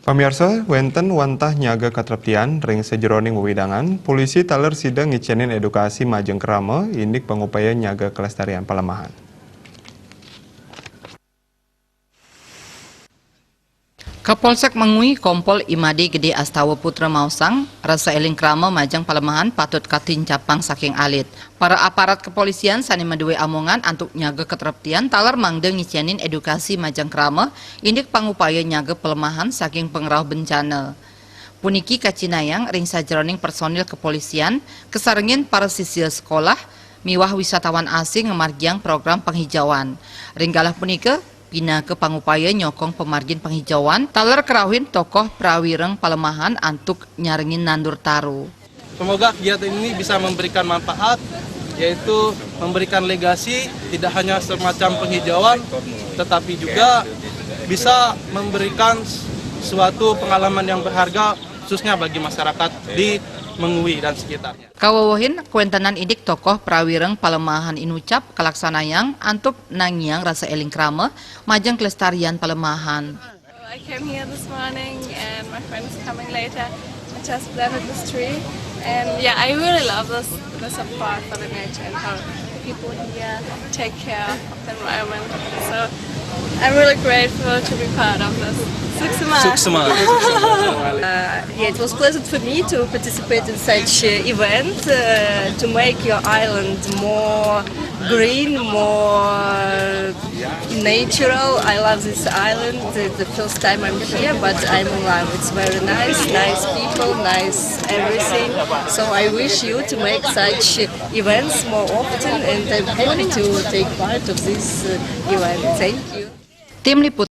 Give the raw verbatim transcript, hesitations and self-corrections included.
Pamirsa, wénten wantah nyaga katreptian ring sajeroning wewidangan, polisi taler sida ngicénin édukasi majeng krama indik pangupaya nyaga kelestarian palemahan. Kapolsek Mengwi Kompol Imade Gede Astawa Putra maosang, rasa éling krama majeng palemahan patut katincapang saking alit. Para aparat kepolisian sané madué amongan antuk nyaga katreptian taler mangda ngicénin édukasi majeng krama indik pangupaya nyaga palemahan saking pangrauh bencana. Puniki kacinayang ring sajeroning personil kepolisian, kasarengin para sisia sekolah miwah wisatawan asing ngamargiang program penghijauan. Ring galah punika, pinaka pangupaya nyokong pamargin penghijauan, taler karauhin tokoh prawireng palemahan antuk nyarengin nandur taro. Semoga kegiatan ini bisa memberikan manfaat, yaitu memberikan legasi, tidak hanya semacam penghijauan, tetapi juga bisa memberikan suatu pengalaman yang berharga, khususnya bagi masyarakat di Mengwi dan sekitarnya. Kawewehin kawéntenan indik tokoh prawireng palemahan inucap kalaksanayang antuk nangiang rasa éling krama majeng kelestarian palemahan. I came here this morning and my friend is coming later. I just planted this tree and yeah, I really love this this park for the nature and how the people here take care of the environment. So I'm really grateful to be part of this. Sukses. Sukses. Uh, yeah, it was pleasant for me to participate in such uh, event uh, to make your island more green, more natural. I love this island. It's the first time I'm here, but I'm in love. It's very nice, nice people, nice everything. So I wish you to make such events more often, and I'm happy to take part of this uh, event. Thank you. Tim Liputan.